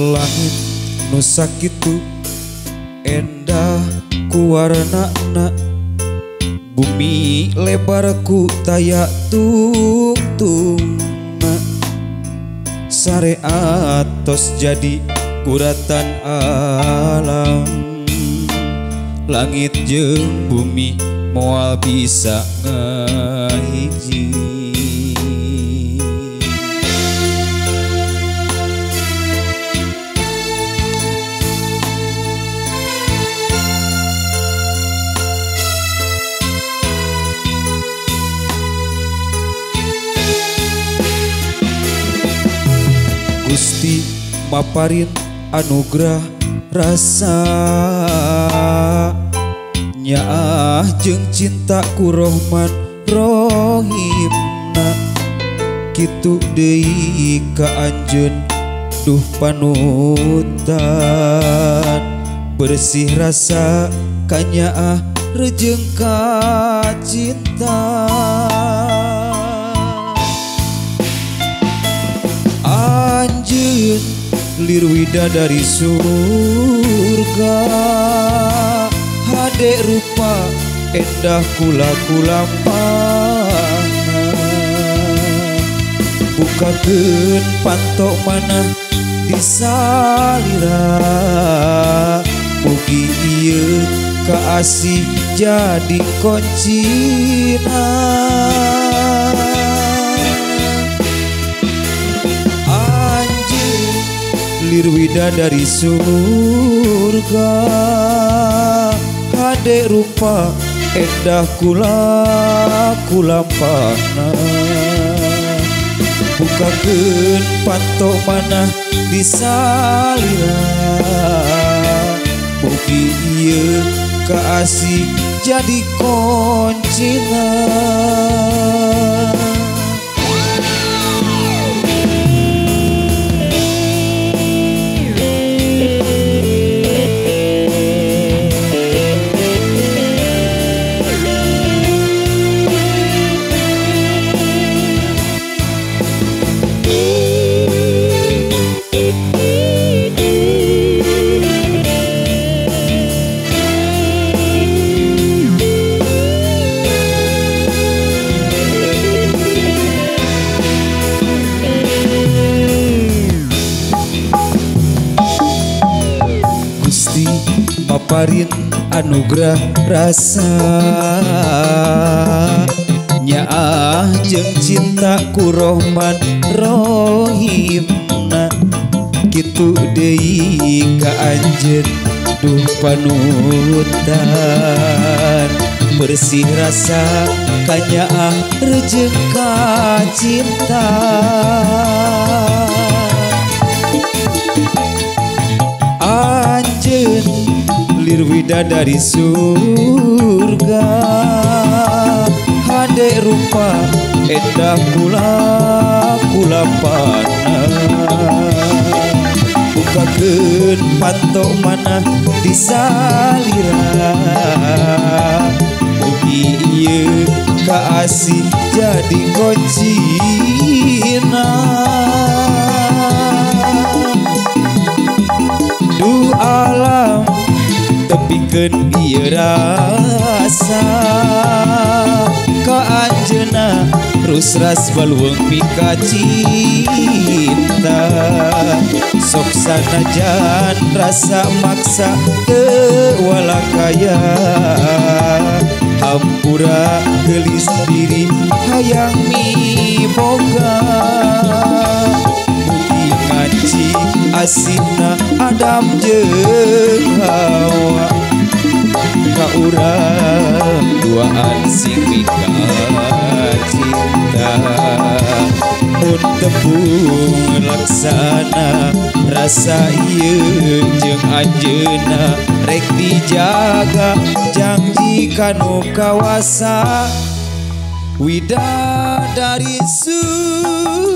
Langit nu sakitu endah ku warnana, bumi lebar ku taya tungtungna, sare atos jadi kuratan alam. Langit jeung bumi moal bisa ngahiji. Gusti maparin anugerah rasa nyaah jeung cinta ku Rohman Rohimna, kitu deui ka anjeun duh panutan, bersih rasa kanyaah rejeng ka cinta. Anjeun lir widadari surga, hade rupa endah kula kulampahna, bukakeun panto manah di salira, mugi ieu kaasih jadi kuncina. Lir widadari surga, hade rupa endah kula kulampahna, bukakeun panto manah di salira, mugi ieu kaasih jadi kuncina. Maparin anugerah rasa nyaah jeung cinta ku Rohman Rohimna, kitu deui ka anjeun duh panutan, bersih rasa kanyaah rejeng ka cinta. Anjeun lir widadari surga, hade rupa endah kula kulampahna, bukakeun panto manah di salira, mugi ieu kaasih jadi kuncina. Duh alam tepikeun ieu rasa ka anjeunna rusras baluweung pika cinta, sok sanajan rasa maksa teu walakaya, hampura geulis diri hayang miboga, mugi ngaci asihna Adam jeung Hawa, sing mika cinta. Mun tepung laksana rasa ieu jeung anjeunna rek dijaga janji kanu kawasa. Widadari surga.